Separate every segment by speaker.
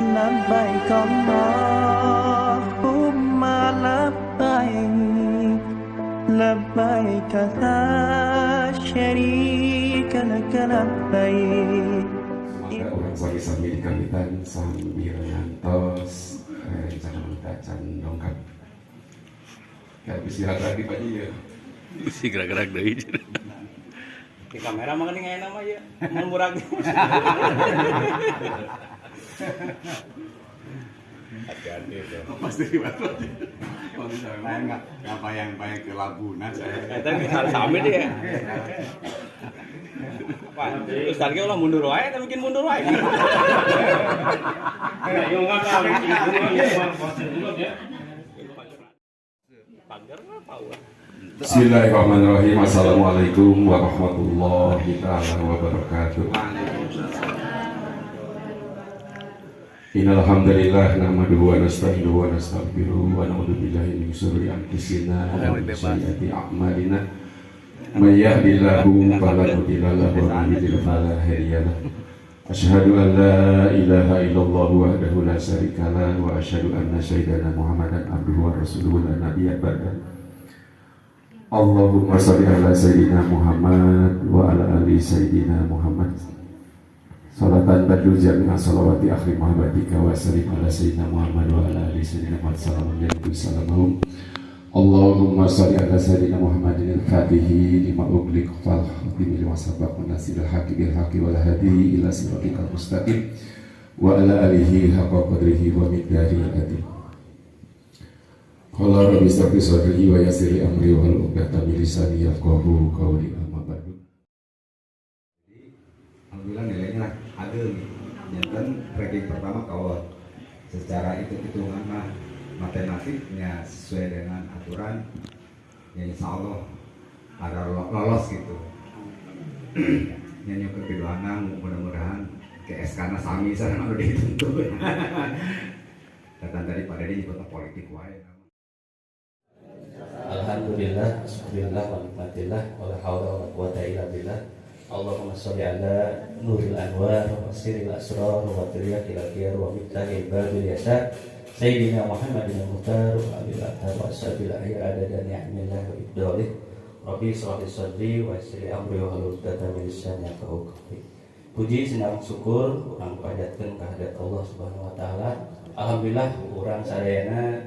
Speaker 1: Labbaik Allahumma labbaik, labbaik la syarika laka labbaik.
Speaker 2: Semoga orang sami-sami di kamitan sambil ngantos rencana acan dongkap. Kayak istirahat lagi Pak Ji ya.
Speaker 3: Si gerak-gerak deui.
Speaker 4: Di kamera mah geuning aya nama ieu. Mun murag.
Speaker 5: Hati-hati itu.
Speaker 2: Pasti ribet.
Speaker 5: Saya nggak bayang-bayang ke Laguna saya.
Speaker 4: Eta bisa sami deh ya. Apa? Ustaz ge ulah mundur wae, tapi bikin mundur wae. Pagar apa ulah?
Speaker 2: Bismillahirrahmanirrahim. Assalamualaikum warahmatullahi taala wabarakatuh. Innal hamdalillah nahmaduhu wa nasta'inuhu wa nastaghfiruh wa na'udzu billahi min syururi anfusina wa min sayyiati a'malina. May yahdihillahu fala mudilla lahu wa may yudlil fala hadiya lahu. Asyhadu an la ilaha illallah wahdahu la syarika lahu wa asyhadu anna sayyidana Muhammadan abduhu wa rasuluhu la nabiyya ba'da. Allahumma shalli ala sayyidina Muhammad wa ala ali sayyidina Muhammad. Salatan badu jami'a salawati akhir muhabbatika wa sallim ala sayyidina Muhammad wa ala ali sayyidina Muhammad sallallahu alaihi. Allahumma shalli ala sayyidina Muhammadin al-fatihi lima ughliq fal khatimi lima sabaq nasiril haqqi bil haqqi wal hadi ila siratikal mustaqim wa ala alihi haqqa qadrihi wa miqdarihi azim. Qala rabbi ishrah li sadri wa yassir li amri wahlul 'uqdatam min lisani yafqahu qawli. Amma ba'du.
Speaker 5: Alhamdulillah nilainya ageng. Janten ranking pertama kawat. Secara hitung-hitungan mah matematiknya sesuai dengan aturan ya, insya Allah ada lolos gitu. Nyanyi ke keduana mudah-mudahan ke SK na sami sana udah dituntut. Datang tadi pada di kota politik wae.
Speaker 6: Alhamdulillah, syukurillah wa nikmatillah, wa la haula wa la quwata illa billah. Allahumma sholli ala nuril anwar wa sirril asrar wa tiryaqil akhyar wa miftahil babil yasar sayyidina Muhammadin al-muhtar wa alil athar wa ashabil ahyar adada ni'amillah wa ibdalih. Rabbi shrah li sadri wa yassir li amri wa hlul 'uqdatam min lisani yafqahu qawli. Puji sinareng syukur urang panjatkeun ka hadirat Allah Subhanahu wa taala. Alhamdulillah urang sadayana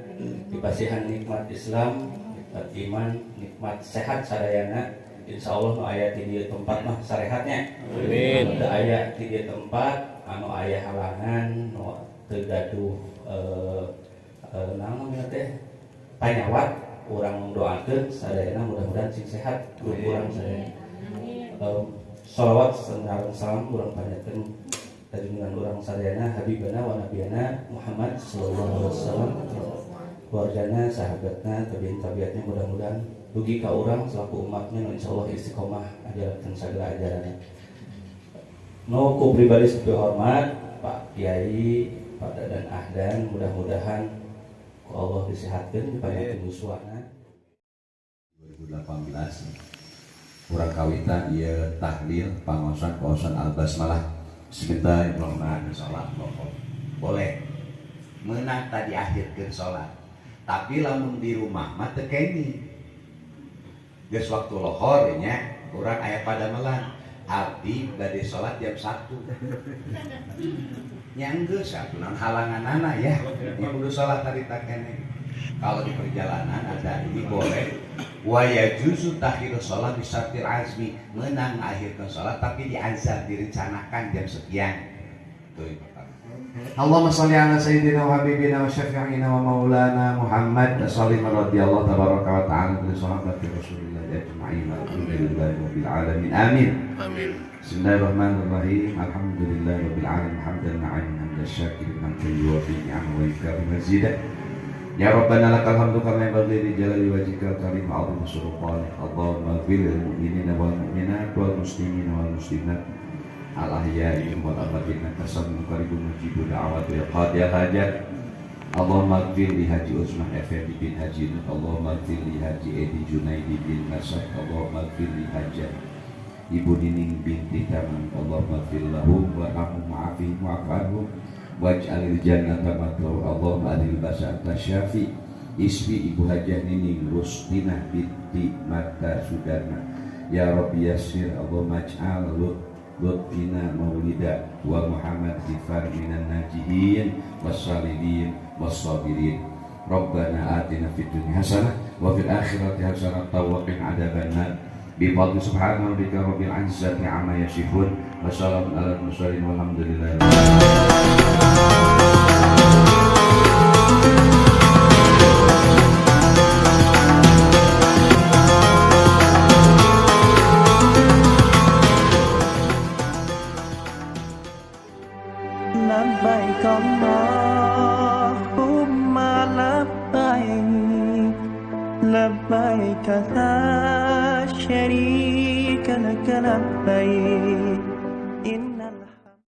Speaker 6: dipasihan nikmat Islam, nikmat iman, nikmat sehat sadayana. Insya Allah nu aya di dieu tempat mah sarehatnya.
Speaker 3: Amin.
Speaker 6: Teu aya di dieu tempat anu aya halangan nu teu gaduh naon namanya teh panyawat, urang doakeun sadayana mudah-mudahan sing sehat grup urang sadayana. Shalawat sareng salam urang panjatkeun ka junjungan urang sadayana habibana wa nabiyana Muhammad sallallahu alaihi wasallam, keluargana, sahabatna, tabiin tabiatnya, mudah-mudahan dugi ka urang selaku umatnya nu insyaallah istiqomah ajarkeun sagala ajaranna. Nu ku pribadi sepi hormat Pak Kiai, Pak Dadan Ahdan, mudah-mudahan ku Allah disehatkeun dipanjangkeun yuswana.
Speaker 5: 2018 urang kawitan ieu tahlil pangosan-pangosan al-basmalah. Bismillahirrahmanirrahim. Salat boleh meunang tadi akhirkeun salat. Tapi lamun di rumah mah teu kenging. Geus waktu lohor nya urang aya padamelan. Abdi bade salat jam 1. Nya geus atuh naon halanganana ya. Nya kudu salat harita keneh. Kalau di perjalanan ada ini boleh. Wa yajuzu ta'khiru shalah bi syartil azmi, menang akhirkeun salat tapi diazam direncanakan jam sekian. Tuh yang pertama.
Speaker 7: Allahumma sholli ala sayyidina wa habibina wa syafi'ina wa maulana Muhammad sallallahu radhiyallahu tabaraka wa ta'ala bi sahabati Rasulillah ajma'in. Alhamdulillahi rabbil alamin. Amin.
Speaker 3: Amin.
Speaker 7: Bismillahirrahmanirrahim. Alhamdulillahi rabbil alamin hamdan ma'an hamdan syakirin hamdan yuwafi ni'amahu wa yukafi mazidah. Ya Rabbana lakal hamdu kama yanbaghi li jalali wajhikal karim wa 'azimi sultanik. Allahumma ighfir lil mu'minina wal mu'minat wal muslimina wal muslimat al ahya'i wal amwat innaka samii'un qariibun mujibud da'awati ya qadiyal hajat. Allahumma ighfir li Haji Utsman Effendi bin Haji Nur. Allahumma ighfir li Haji Edi Junaidi bin Nasr. Allahumma ighfir li Haji Ibu Nining binti Taman. Allahumma ighfir lahum warhamhum wa'afihim wa'fu anhum Waj'alil jannata matwa Allahumma adhil basa anta syafi. Isfi Ibu Hajah Nining Rustinah binti Mata Sudarma. Ya Rabbi yassir Allahumma ij'al Lutfina Maulida wa Muhammad Zifar minan najihin wassalidin wassabirin. Rabbana atina fid dunya hasanah wa fil akhirati hasanah wa qina adzabannar. Bi fadli subhana rabbika rabbil izzati amma yasifun wa salamun alal mursalin walhamdulillahi.
Speaker 1: لبيك اللهم لبيك لبيك لا شريك لك لبيك.